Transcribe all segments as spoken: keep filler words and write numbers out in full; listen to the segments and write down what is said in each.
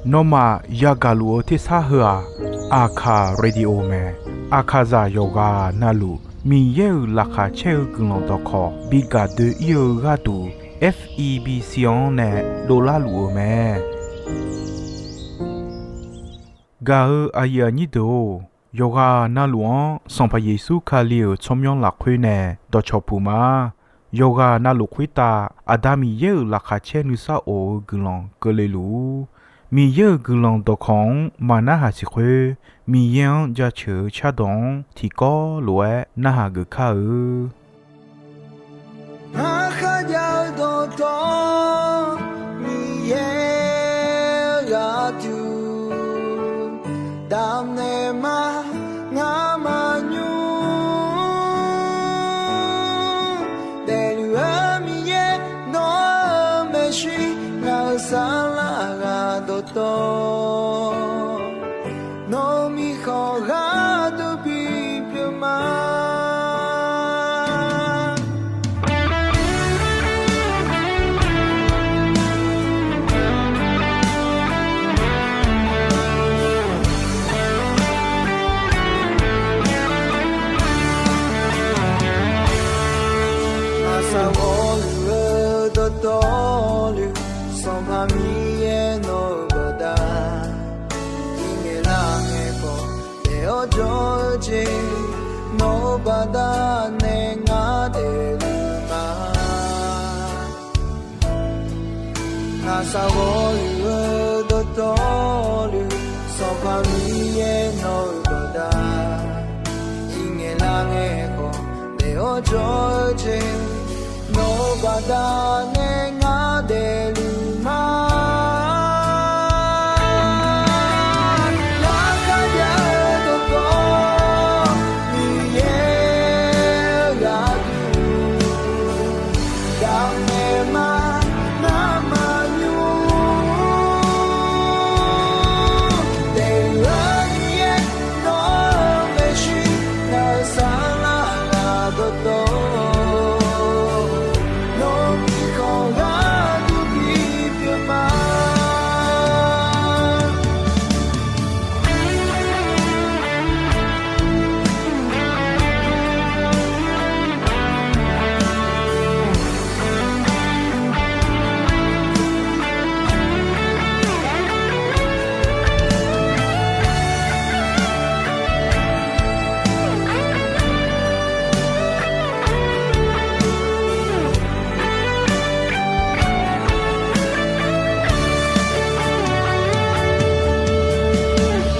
Nawmaf yagaq luf-eu tersar heu-aq, Aqkaq Radio mae. Aqkaqzaq yawqghaq navluf Miqyaer-euq laqkhaq caer-eu guiqlanq dawqkawq bi gaq doe-ir-eu gharduq, F E B C-anr nae dovlar luf-eu mae. Gaq-eu aqyuif aqnyir deuq-or, yawqghaq navluf-anr Sanqpaq Yeqsur Kali-euq tsawrmyanr lafkhoer nae dawqcawq puq ma. Yawqghaq navluf khoertav Aqda Miqyaer-euq laqkhaq caer nuisar of-eu guiqlanq keuvle luf-ur. Miqyaer-euq guiqlanq dawqkawq-anr maqnarhaq siq khoer, Miqyaer-anr jaceuq-eu cardawq-anr tiqkawv lof-aer narhaq geuf kar-eu. Ngar kharjav-eu dawqtawvluf, Miqyaer-eu gharduq damnaeq ma. Ngar maqnymr daefluf-eu Miqyaer, nawr-eu maeqshi ngaq-euq saflar ghaq dawqtawvluf, nawq-eu mirkhanq gharduq bipyeuf ma. Aqsaq ghawqluf-eu dawqtawvluf, Sanqpaq Miqyaer nawq-eu baqda, iqngaeq lar ngaeq khawf daef-awr jawr-eu jeq, nawq-eu baqda nae ngar daefluf ma. Aqsaq ghawqluf-eu dawqtawvluf, Sanqpaq Miqyaer nawq-eu baqda, iqngaeq lar ngaeq khawf daef-awr jawr-eu jeq, nawq-eu baqda nae ngar daefluf ma. Ngar kharjav-eu dawqtawvluf, Miqyaer-eu gharduq damnaeq ma. Ngar maqnymr daefluf-eu Miqyaer, nawr-eu maeqshi ngaq-euq saflar ghaq dawqtawvluf, nawq-eu mirkhanq gharduq bipyeuf ma.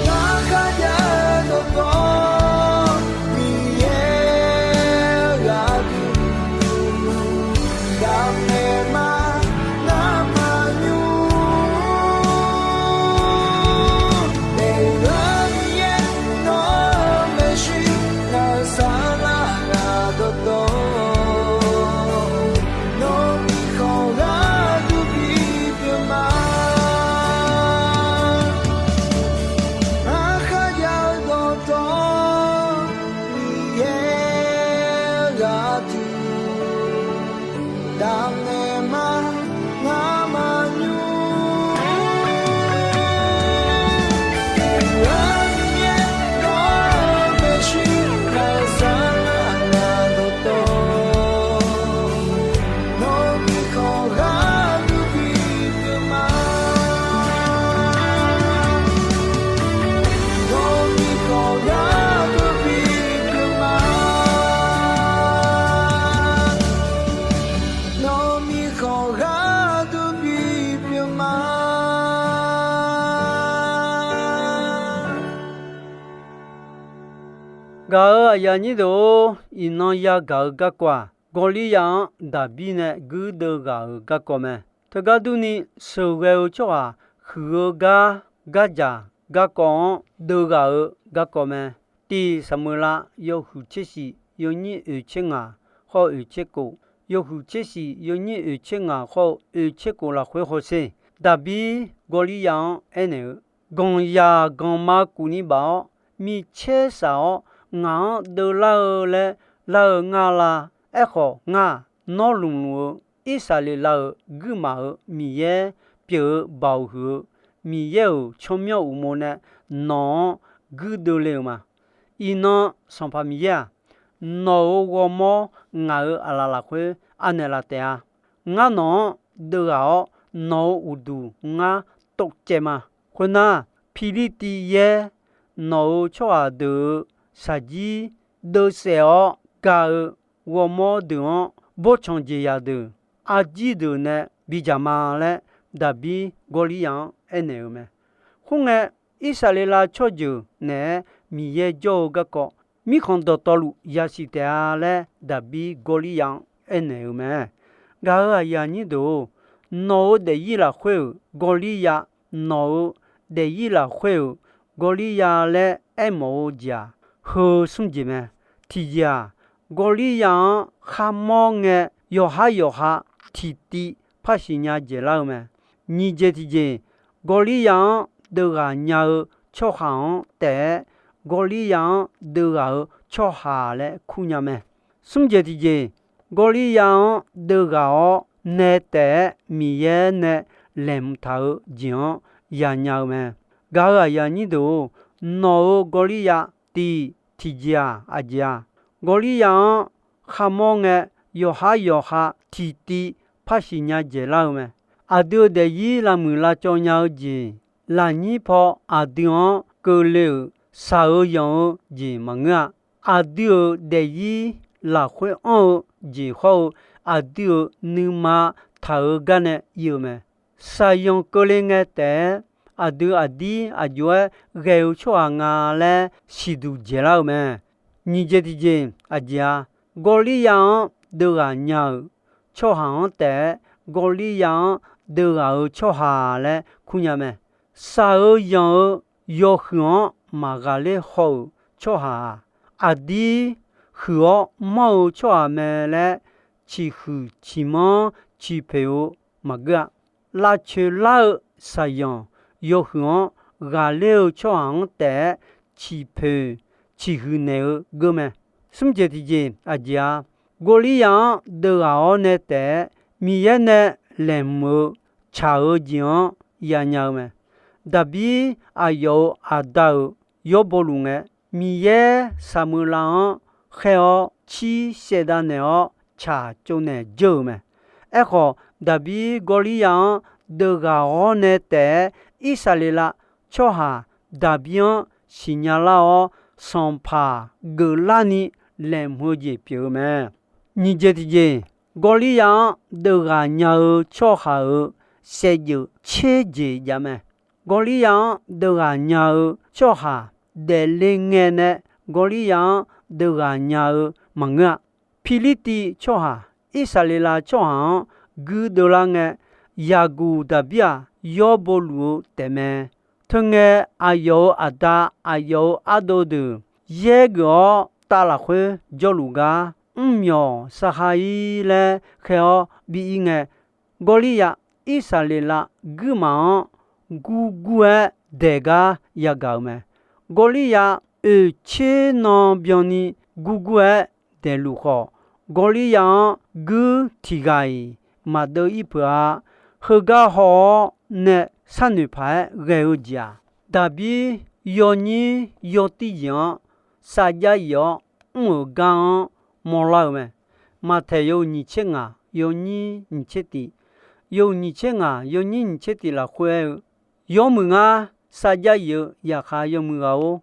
Ngar kharjav-eu dawqtawvluf, Miqyaer-eu gharduq damnaeq ma. Ngar maqnymr daefluf-eu Miqyaer, nawr-eu maeqshi ngaq-euq saflar ghaq dawqtawvluf, nawq-eu mirkhanq gharduq bipyeuf ma. Ngar kharjav-eu dawqtawvluf, Miqyaer-eu gharduq damnaeq ma. Ngar maqnymr daefluf-eu Miqyaer, nawr-eu maeqshi ngaq-euq saflar ghaq dawqtawvluf, nawq-eu mirkhanq gharduq bipyeuf ma. Nawq-eu mirkhanq gharduq bipyeuf ma. Nawq-eu mirkhanq gharduq bipyeuf ma. Gaq-eu aqyuif aqnyir deuq-or, iqnan yagaq-eu garkawv-aq, Gawqliyaf-anr Daqbir nae guirdeuv ghaq-euq garkawv mae. Teugar durni, sheuqghae-eu tsawrhaq huiq-eu gar, gardzaq garkawv-anr deuv ghaq-euq garkawv mae. Tiq Saqmeuqlav yawhuiq tser shif yawnyir oeq tser ngaq khawr-eu oeq tser kof, yawhuiq tser shif yawnyir oeq tser ngaq khawr-eu oeq tser kof lafkhoer hawsher. Daqbir Gawqliyaf-anr aernaeq-eu, ganq yaq ganq ma kuf ni baf-awr, micaer shaq-awr ngaq-anr deuvlar-eu laer lar-eu nga la? Aerkhawf, ngar nawr lmqlmq-eu Irsaqleqlav-euq guirmaf-euq Miqyaer pyeuf-eu baoq huiq-eu Miqyaer-euq tsawrmyanr uqmov nae nawq-anr guirdeuv le-euq ma. Iqnan Sanqpaq Miqyaer-aq, nawq-euq ghawrmawr ngaq-euq aqlaf lafkhoer anaeq laf taef-a. Ngar nawq-anr deuv ghaq-awr, nawq-euq uqduq ngar tovcaev ma. Khoernar, Pirlirtiv yaer nawq-euq tsawrhaq deuq-euq shaqjir deuvsaef-awr gaq-eu ghawrmawr deuq-anr, bawrtsanq jeqzaq deuq, arjir deuq nae bidzaq ma laer, Daqbir Gawrliryav-anr aernaeq-euq mae. Khoerngae, Irsaqleqlav tsawrjeuq naeq-aer Miqyaer jawr-eu garkawv mirkhanq dawqtawvluf yasiq taef-a laer, Daqbir Gawrliryav-anr aernaeq-euq mae. Gaq-euq aqyuif aqnyir deuq-or, nawq-euq daefzir lafkhoer-euq Gawrliryav, nawq-euq daefzir lafkhoer-euq Gawrliryav laer aermawf-eu jeq-aq, heu smr jeq mae. Tiqjeq-aq, Gawrliryav-anr kharmawr ngae, yawqhar yawqha tiqtiv par siqnya dzaeqlar-eu mae. Nyiq jeq tiqjeq, Gawrliryav-anr deuv ghaq nya-eu tsawrhaq-anr taef-aer, Gawrliryav-anr deuv ghaq-euq tsawrhaq laer kurnya mae. Smr jeq tiqjeq, Gawrliryav-anr deuv ghaq-awr nae taef-aer Miqyaer nae laeqhmq taq-eu jeq-anr yanya-eu mae. Gaq-euq aqyuif aqnyir deuq-or, nawq-euq Gawrliryav tiq tiqjeq-aq, aqjeq-aq, Gawrliryav-anr kharmawr ngae, yawqhar yawqha tiqtiv par siqnya dzaeqlar-eu mae. Aqdui-euq daefzir lavmuiq lavcawv nya-eu jeq, lafnyir paw aqdui-anr keuvle-euq shaq-eu yanq-eu jeq maqngeur-a. Aqdui-euq daefzir lafkhoer anr-eu jeq hawr-eu, aqdui-euq nuima taq-eu gar nae ir-eu mae. Shaqyanq keuvle ngae taef-aer, aqdui aqdir aqjox-aer ghae-eu tsawrhaq nga laer siqduq dzaeqlar-eu mae. Nyiq jeq tiqjeq, aqjeq-aq, Gawrliryav-anr deuv ghaq nya-euq tsawrhaq-anr taef-aer, Gawrliryav-anr deuv ghaq-euq tsawrhaq laer kurnya mae. Shaq-eu yanq-eu yawhuiq-anr maqghaqler haw-euq tsawrhaq-aq, aqdir huiq-awr manr-eu tsawrhaq mae laer, ciqhuiq ciqmanr ciqpoeq-eu maqgeur-a. Lavcoeq lar-eu shaqyanq yawhuiq-anr ghaqler-eu tsawrhaq-anr taef-aer ciqpoeq ciqhuiq naeq-eu geur mae. Smr jeq tiqjeq, aqjeq-aq, Gawrliryav-anr deuv ghaq-awr nae taef-aer Miqyaer nae laeqhmq-eu tsaq-eu jeq-anr yanya-eu mae. Daqbir aqyawf-euq aqda-euq yawr bawluf ngae, Miqyaer Saqmeuqlav-anr khaer-awr cir saevdav naeq-awr tsaq tsovnaeq dzeur-euq mae. Aerkhawf, Daqbir Gawrliryav-anr deuv ghaq-awr nae taef-aer Irsaqleqlav tsawrhaq Daqbir-anr siqnya lar-awr, sanqpaq geuflarni laeqhmq-eu jeq pyeuf-eu mae. Nyiq jeq tiqjeq, Gawrliryav-anr deuv ghaq nya-eu tsawrhaq-euq saevdzeuf tser jeq jav mae. Gawrliryav-anr deuv ghaq nya-eu tsawrhaq daefle ngae nae Gawrliryav-anr deuv ghaq nya-eu maqngeur-a. Pirlirtiv tsawrhaq Irsaqleqlav tsawrhaq-anr guirdeuv lar ngae, yaqguq Daqbir-aq, yawr bawluf-eu taefmae. Teungae aqyawf-euq aqda, aqyawf-euq ardov deuq yaer geuf-awr, tav lafkhoer jawrluf gar mrmyawq sarha-ir laer khaer-awr bi ir ngae, Gawrliryav Irsaqleqlav guirmaf-anr gurgur-aer daeq gar yagaq-euq mae. Gawrliryav oeq tser nan byanni gurgur-aer daeqluf khawf, Gawrliryav-anr guir tiq ghaq-iq maqdeuv ir peuq-a. Heugar haw-awr nae sharnoeq paq-aer ghae-eu jeq-aq, Daqbir yawnyir yawtir jeq-anr sarjax yif-awr mr-euq gar-anr mawrlar-eu mae. Maqtaeq yawhuiq nyiq tser ngaq yawnyir nyiq tser tiq, yawhuiq nyiq tser ngaq yawnyir nyiq tser tiq lafkhoer aer-eu, Yawmuiq ngar sarjax yif-eu yaqkhaq yawmuiq ghaq-or,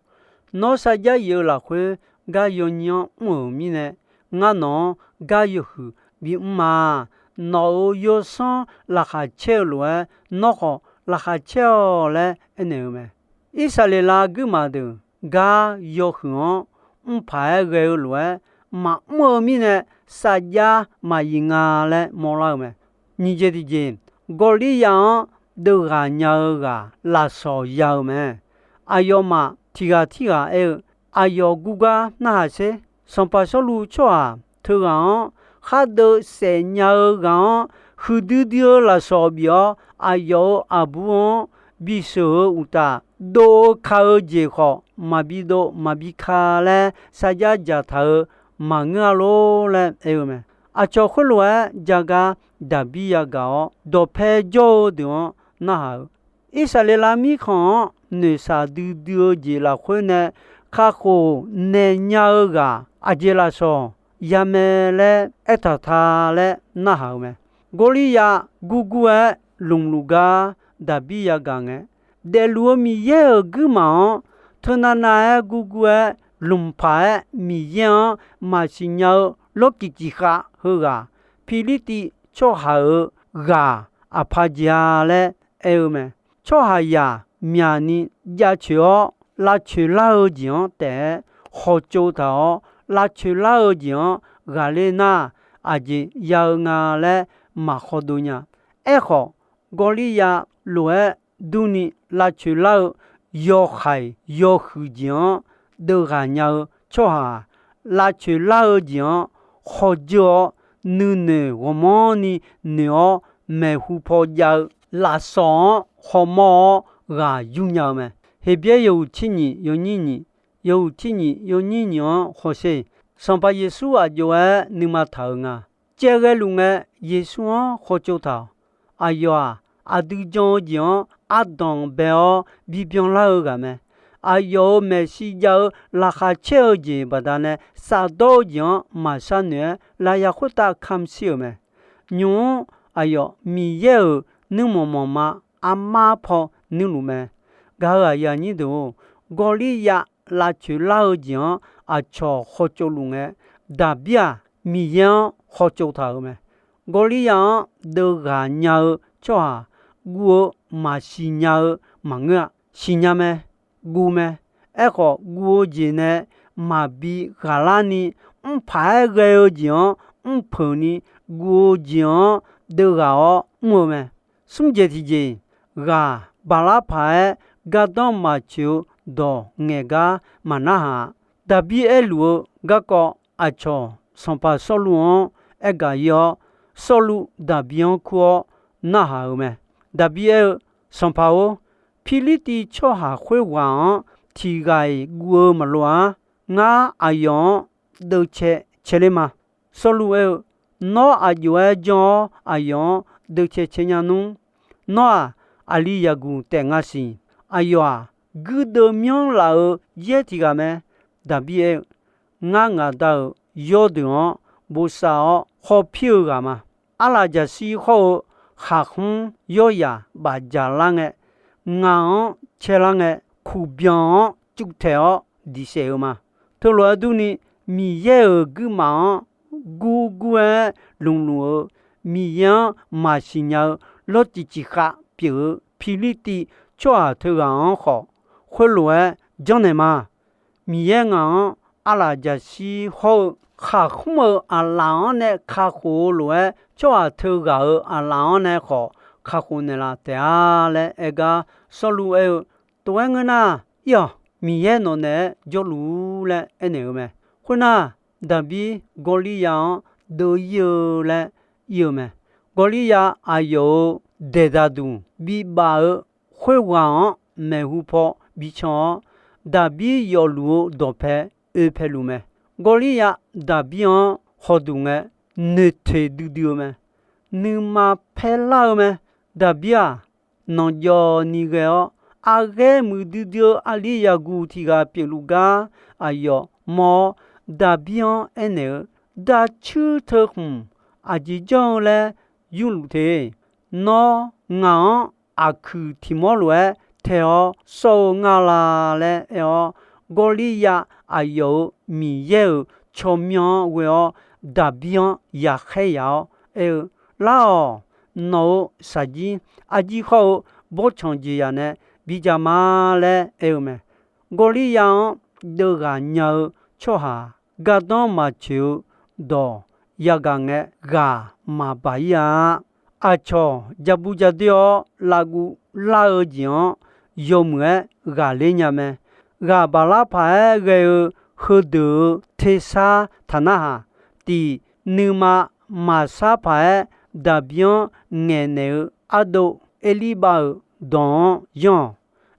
nawr sarjax yif-eu lafkhoer gar yawnyir-anr mr-euq mirnae, ngar nawq-anr gar yawhuiq bimr ma. Nawq-euq yawsanr laqkhaq caer-eu lof-aer, nawr khawf laqkhaq caer-awq laer aernaeq-eu mae. Irsaqleqlav guirmaf deuq gar yawhuiq-anr mr paq-aer ghae-eu lof-aer maqmr-eu mirnae, sarjax maqyif nga laer mawrlar-eu mae. Nyiq jeq tiqjeq, Gawrliryav-anr deuv ghaq nya-eu ghaq lafsawq ya-eu mae. Aqyawfmaf tiq ghaq tirghaq aer-eu, Aqyawf gurgar narhaq sher. Sanqpaq Sawrluv tsawrhaq teughaq-anr khar deuv saef nya-eu ghaq-anr huiqdui dui-eu lafsawq bif-awr, aqyawf-euq aqbur-anr bisheuq-eu uqtaf, dov-eu ka-eu jeq khawf maqbi dov maqbi ka laer sarjax dzaqtaq-eu maqngeur-a lor laer aer-eu mae. Aqcawq khoerlof-aer jagar Daqbir yagaq-awr, dawqpae jawr-eu deuq-anr narhaq-eu, Irsaqleqlav mirkhanq-anr noeqshaq duidui-eu jeq lafkhoer nae kakhof naeq nya-eu ghaq aqjeq lafsawq ya mae laer aertaq ta laer narhaq-eu mae. Gawrliryav gurgur-aer lmqluf gar Daqbir yagaq ngae, daefluf-eu Miqyaer-euq guirmaf-anr teunav nav-aer gurgur-aer lmqpaq-aer Miqyaer-anr maqsiq nya-eu lawrcif cifkhav heughaq, Pirlirtiv tsawrhaq-euq ghaq aqpaq jeq-a laer aer-eu mae. Tsawrhaqzaq myaqni jaceuq-awr lavcoeq lar-eu jeq-anr taef-aer hawtsov taq-awr, lavcoeq lar-eu jeq-anr ghaqler nar, aqjeq ya-eu nga laer maqkhawdov nya. Aerkhawf, Gawrliryav lof-aer durni lavcoeq lar-eu yawhaiq yawhuiq jeq-anr deuvghaq nya-eu tsawrhaq-aq, lavcoeq lar-eu jeq-anr hawdzeur-awr, nuinoeq ghawqmanrni noeq-awr maeqhu paw jav-eu lafsawq-anr hawmawr-awr ghaq yur nya-eu mae. Heqbyaer yawhuiq tser nyiq yawnyir nyiq, yawhuiq tser nyiq yawnyir nyiq-anr hawsher. Sanqpaq Yeqsur aqjox-aer nuima taq-euq nga. Caevghae luf ngae, Yeqsur-anr hawtsov taq-awq. Aqyawf-aq, aqdui jan-eu jeq-anr ardanq bae-awr bibyan lar-eu ghaq mae. Aqyawf-euq maeqshi jav-eu laqkhaq caer-eu jeq baqdanae, shafdawr-eu jeq-anr maqshar noeq-aer lafyaq khoertav kamq shir-euq mae. Nymq-mr aqyawf Miqyaer-euq nuirmanq manqma armar paw nuirluf mae. Gaq-euq aqyuif aqnyir deuq-or, Gawrliryav lavcoeq lar-eu jeq-anr aqcawq hawtsov luf ngae, Daqbir-aq, Miqyaer-anr hawtsov taq-euq mae. Gawrliryav-anr deuvghaq nya-eu tsawrhaq guv-eu maqsiq nya-eu maqngeur-a. Siqnya mae, guv mae. Aerkhawf, guv-eu jeq nae maqbi ghaqlarni, mrpaq-aer ghae-eu jeq-anr mrpeuq ni, guv-eu jeq-anr deuvghaq-awr mr-eu mae. Smr jeq tiqjeq, ghaq baqlar paq-aer gardanr maqtsoeq-eu dawq ngaeq gar maqnarhaq-a. Daqbir aerluf-eu garkawv aqcawq sanqpaq Sawrluv-anr aergaq ir-awr, Sawrluv Daqbir-anr kur-awr narhaq-euq mae. Daqbir aer-eu, Sanqpaq-or, Pirlirtiv tsawrhaq khoerghaq-anr tiq ghaq-iq guv-eu maqloq-ar. Ngar aqyawf-anr deuvcae cae ler ma. Sawrluv aer-eu, Nawr aqjox-aer janr-awr aqyawf-anr deuvcae cae nya nmr. Nawr-aq, aqli yaqguq taef nga siq. Aqyawf-aq, guirdeuv myanr laf-euq yaer tiq ghaq mae. Daqbir aer-eu, Ngar ngaq Da-euq yawrdeuq-anr bosav-awr khawpir-eu ghaq ma. Arlaqjaqshir hawr-eu khaqkhmr yawryaq bafdzaq lar ngae, ngaq-anr caelar ngae, kuqbyan-anr cuvtaeq-awr diqsaef-eu ma. Teulof-aer durni, Miqyaer-euq guirmaf-anr gurgur-aer lmqluf-eu, Miqyaer-anr maqsiq nya-eu lawrcif cifkhav pyeuf-eu Pirlirtiv tsawrhaq teughaq-anr khawf, khoerlof-aer janrnaeq ma. Miqyaer ngaq-anr arlaqjaqshir hawr-eu khaqkhmr-eu aqlaf-anr nae kakhof-eu lof-aer, tsawrhaq teughaq-euq aqlaf-anr nae khawf kakhof naeqlaf taef-a laer aer gar, Sawrluv aer-eu, Tov-aer ngeur nar, ir-awq. Miqyaer nawq naeq-aer jawrluf-ur laer aernaeq-eu mae. Khoernar, Daqbir Gawrliryav-anr deuv ir-eu laer ir-eu mae. Gawrliryav aqyawf-euq daeqdaq duq bibaf-eu khoerghaq-anr maeqhu paw bican-awr, Daqbir yawfluf-eu dawqpae oepae luf mae. Gawrliryav Daqbir-anr hawduq ngae, noeqtoeq duidui-eu mae. Nuima paerlar-eu mae. Daqbir-aq, nanqjawv ni ghae-awr, aqghaer muiqdui dui-eu aqli yaqguq tiq ghaq pyeufluf gar aqyawf mawr-awr, Daqbir-anr aernaeq-eu, Daqcuir teu khmq aqjeq janr-eu laer yurluf te. Nawr ngaq-anr aqkuiq tiq mawr lof-aer tae-awr sawr-eu nga la laer aer-awr, Gawrliryav aqyawf-euq Miqyaer-euq tsawrmyanr-anr ghoe-awr, Daqbir-anr yaqkhaer yaq-awr aer-eu, Lar-awq. Nawq-euq shaqjir arjir hawr-eu bawrtsanq jeqzaq nae bidzaq ma laer aer-eu mae. Gawrliryav-anr deuvghaq nya-eu tsawrhaq gardanr maqtsoeq-eu dawq yagaq ngae, ghaq maqbaq ir-a. Aqcawq jabu jadoer-awr lavguv lar-eu jeq-anr yawmuiq-aer ghaqler nya mae. Ghaq baqlar paq-aer ghae-eu heudeuq-euq tersar taq narhaq. Tiq, nuima maqsar paq-aer Daqbir-anr ngaeqnaeq-eu ardov Erlirbav-euq dawq-anr yanr-awq.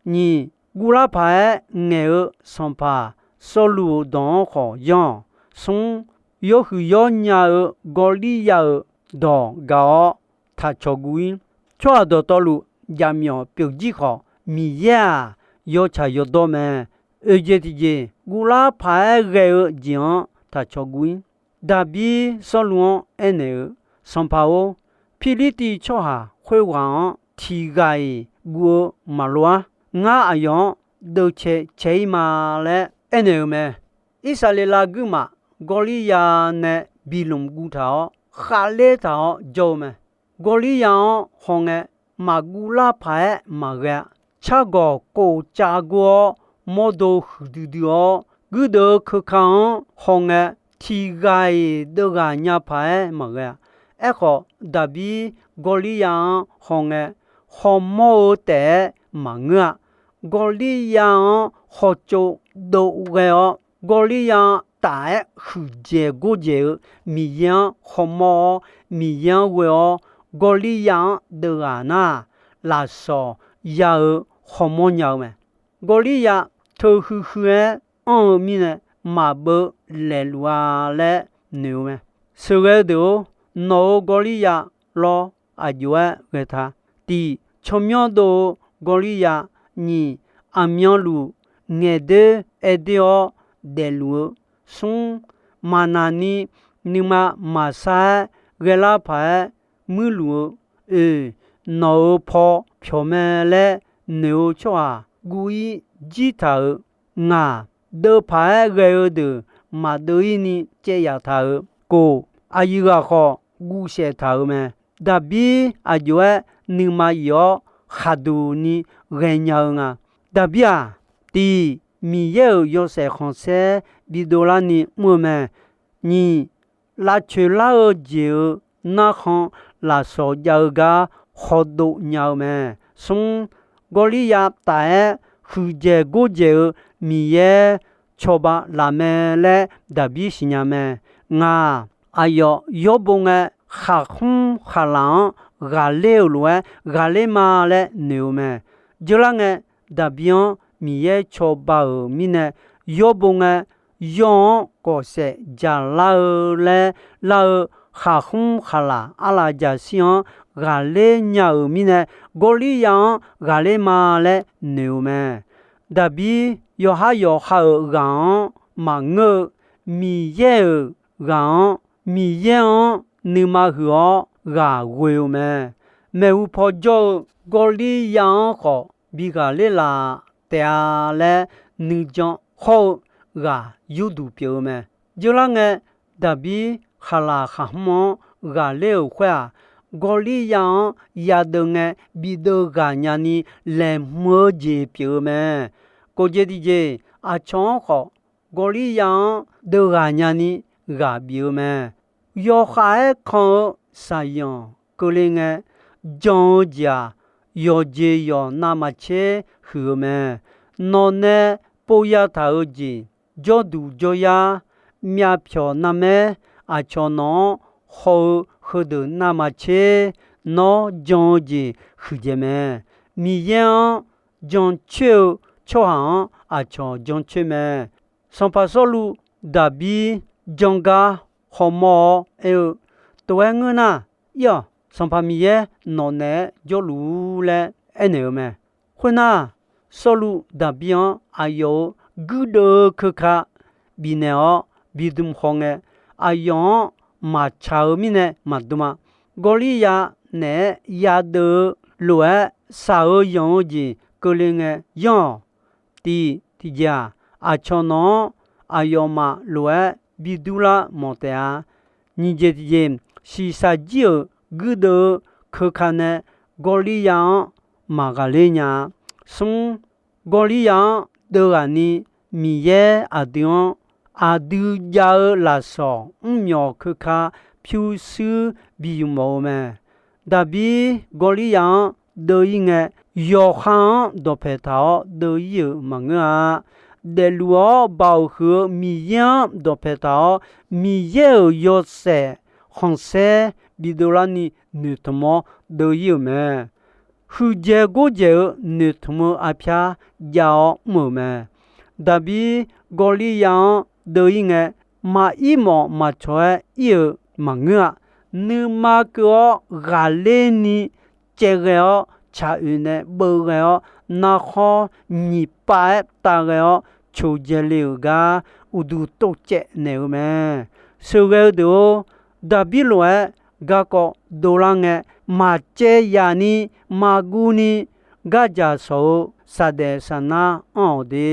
Nyiq, guvlar paq-aer ngaeq-eu sanqpaq Sawrluv-euq dawq-anr khawf yanr-awq. Smr, yawhuiq yawr nya-eu Gawrliryav-euq dawq gaq-awr taq cawq guv ir. Tsawrhaq dawqtawvluf jaqmyawf pyeuf jir khawf, Miqyaer-aq, yawtsaq yawdawr mae. Oeqjeq tiqjeq guvlar paq-aer ghae-eu jeq-anr taq cawq guv-ir. Daqbir Sawrluv-anr aernaeq-eu, Sanqpaq-or, Pirlirtiv tsawrhaq khoerghaq-anr tiq ghaq-iq guv-eu maqloq-ar. Ngar aqyawf-anr deuvcae cae-ir ma laer aernaeq-eu mae. Irsaqleqlav guirmaf Gawrlirya nae bi lmq guv taq-awr, khavler taq-awr jawr-eu mae. Gawrlirya-anr hawngae, maqguv lar paq-aer maqghae-a. Cargawq kof cav gor-awr, mawrdo huiqdui dui-awr, guirdeuv-eu keuka-anr hawngae, tiq ghaq-iq deuvghaq nya paq-aer maqghae-a. Aerkhawf, Daqbir Gawrlirya-anr hawngae, hawmawr-eu taef-aer maqngeur-a. Gawrlirya-anr hawtsov dov ghae-awr, Gawrlirya-anr taf-aer huiqdzaeq gordzaeq-eu Miqyaer-anr hawmawr-awr, Miqyaer-anr ghoe-awr, Gawrlirya-anr deuvghaq nar, lafsawq ya-eu hawmawr nya-eu mae. Gawrlirya teu huiqhuiq-aer anr-eu mirnae, maqbeuv laeqluf-a laer noeq-eu mae. Sheuqghae-eu deuq-or, nawq-euq Gawrlirya lawr aqjox-aer ghae ta. Tiq, tsawrmyanr dov-eu Gawrlirya. Nyiq, aqmyanluf ngaeqdoer aerdoer-awr daefluf-eu. Smr, maqnaq ni nuima maqsar-aer ghaelar paq-aer muirluf-eu. Oeq, nawq-euq paw pyawq mae laer noeq-eu tsawrhaq guv-ir jir taq-euq. Ngaq, deuv paq-aer ghae-eu deuq maqdeuv-ir ni caev yaf taq-euq. Kof, aqyuif ghaq khawf guvsaef taq-euq mae. Daqbir aqjox-aer nuima yif-awr khaqduq ni ghaenya-eu nga. Daqbir-aq, tiq, Miqyaer-euq yawshaef khanqsaer bidov larni mr-eu mae. Nyiq, lavcoeq lar-eu jeq-euq narkhan lafsawq jav-eu gar hawdov nya-eu mae. Smr, Gawrlirya taf-aer huiqdzaeq gordzaeq-eu Miqyaer cawba laf mae laer Daqbir siqnya mae. Ngaq, aqyawf yawrbo ngae khaqkhmr khaqlaq-anr ghaqler-euq lof-aer ghaqler ma laer noeq-eu mae. Jeurlar ngae, Daqbir-anr Miqyaer cawba-euq mirnae, yawrbo ngae yawr-anr kawfsaef dzaqlar-eu laer lar-eu khaqkhmr khaqlaq arlaf jaqshir-anr ghaqler nya-euq mirnae, Gawrlirya-anr ghaqler ma laer noeq-eu mae. Daqbir yawqhar yawqha-euq ghaq-anr maqngeur-eu, Miqyaer-euq ghaq-anr, Miqyaer-anr nuima huiq-awr ghaq ghoe-eu mae. Maeqhu paw jawr-eu Gawrlirya-anr khawf bi ghaqler laf taef-a laer nuijan hawr-eu ghaq yurduq pyeuf-eu mae. Jeurlar ngae, Daqbir khaqlaq khaqhmr-anr ghaqler-euq khoer-aq, Gawrlirya-anr yadeuv ngae bideuv ghaq nyani laeqhmq-eu jeq pyeuf-eu mae. Kof jeq tiqjeq, aqcawq-anr khawf Gawrlirya-anr deuv ghaq nyani ghaq bif-eu mae. Yawkhav-aer kan-eu shaqzanq keuvle ngae, jan-eu jeq-aq, yawqjeq yawq navmaqtser huiq-eu mae. Nawq nae pov ya taq-euq jeq, jawrduq jawryar, myavpyawq navmaer, aqcawq nawq-anr haw-eu heudeuq navmaqtser nawr jan-eu jeq huiqdzaeq mae. Miqyaer-anr jancoer-eu tsawrhaq-anr aqcawq jancoer mae. Sanqpaq Sawrluv Daqbir jangar hawmawr-awr aer-eu, Tov-aer ngeur nar, ir-awq, Sanqpaq Miqyaer nawq naeq-aer jawrluf-ur laer aernaeq-eu mae. Khoernar, Sawrluv Daqbir-anr aqyawf-euq guirdeuv-eu keuka bifnaeq-awr bidm haw ngae, aqyawf-anr maqtsaq-eu mirnae maqdm-a. Gawrlirya naeq-aer yadeuv-eu lof-aer shaq-eu yanq-eu jeq keuvle ngae yanr-awq. Tiq tiqjeq-aq, aqcawq nawq-anr aqyawfmaf lof-aer bidurlar mawf taef-a. Nyiq jeq tiqjeq, shiqshaq jir-euq guirdeuv-eu keuka nae Gawrlirya-anr maqghaqler nya-a. Smr, Gawrlirya-anr deuv ghaq ni Miqyaer aqdui-anr aqdui jav-eu lafsawq mrmyawq keuka pyurshuir bi yuf mawf-eu mae. Daqbir Gawrlirya-anr deuv-ir ngae, yawqha-anr dawqpaeq taq-awr deuv-ir-euq maqngeur-a. Daefluf-awr baoq huiq-eu Miqyaer-anr dawqpaeq taq-awr, Miqyaer-euq yawshaef khanqsaer bidov larni noeqtmq-awr deuv-ir-euq mae. Huiqdzaeq gordzaeq-eu noeqtmq-eu arpyar jav-awr mr-euq mae. Daqbir Gawrlirya-anr deuv-ir ngae, maqir mawf maqcawq-aer ir-euq maqngeur-a. Nuima keuv-awr ghaqler ni caevghae-awr tsaq oeq nae beuvghae-awr, narkhawr nyiq pav-aer tavghae-awr coqdzae le-euq gar uqduq tovcaev naeq-eu mae. Sheuqghae-eu deuq-or, Daqbir lof-aer garkawv dovlar ngae, maqcaev yaf ni, maqguv ni, gardzaq shawq-eu saqdaef saqnar anr-awq de.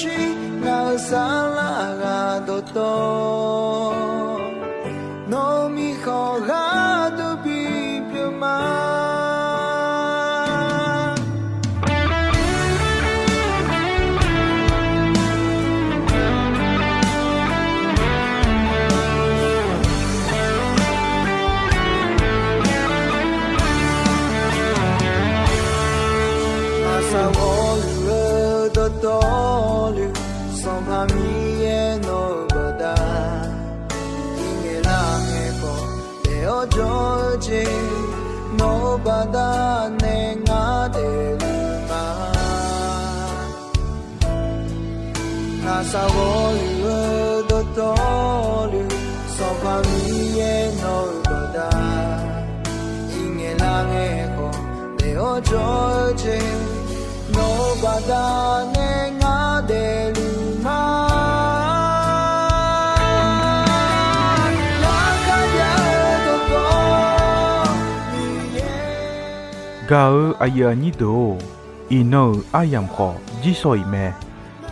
Shir ngaq-euq saflar ghaq dawqtawv, nawq-euq mirkhanq gharduq bipyeuf ma. Aqsaq ghawqluf-eu dawqtawvluf, Sanqpaq Miqyaer nawq-euq baqda, iqngaeq lar ngaeq khawf daef-awr jawr-eu jeq, nawq-euq baqda nae ngar daefluf ma. Aqsaq ghawqluf-eu dawqtawvluf, Sanqpaq Miqyaer nawq-euq baqda, iqngaeq lar ngaeq khawf daef-awr jawr-eu jeq, nawq-euq baqda nae ngar daefluf ma. Laqkhaq jav-eu dawqtawv Miqyaer. Gaq-eu aqyuif aqnyir deuq-or, iqnan-euq aryamq khawf jirsawq iq mae.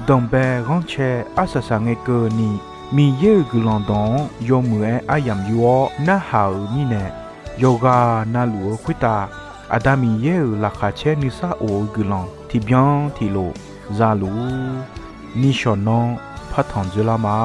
Danqbae ghanrcae arsaq saqngae keuvni, Miqyaer-euq guiqlanq dawq-anr yawmuiq-aer aryamq yur-awr narhaq-euq mirnae, yawqghaq navluf-eu khoertav Aqda Miqyaer-euq laqkhaq caer nuisar of-eu guiqlanq tiqbyan tiqlof za luf-ur. Nishawq nanr partanq dzoerlar ma.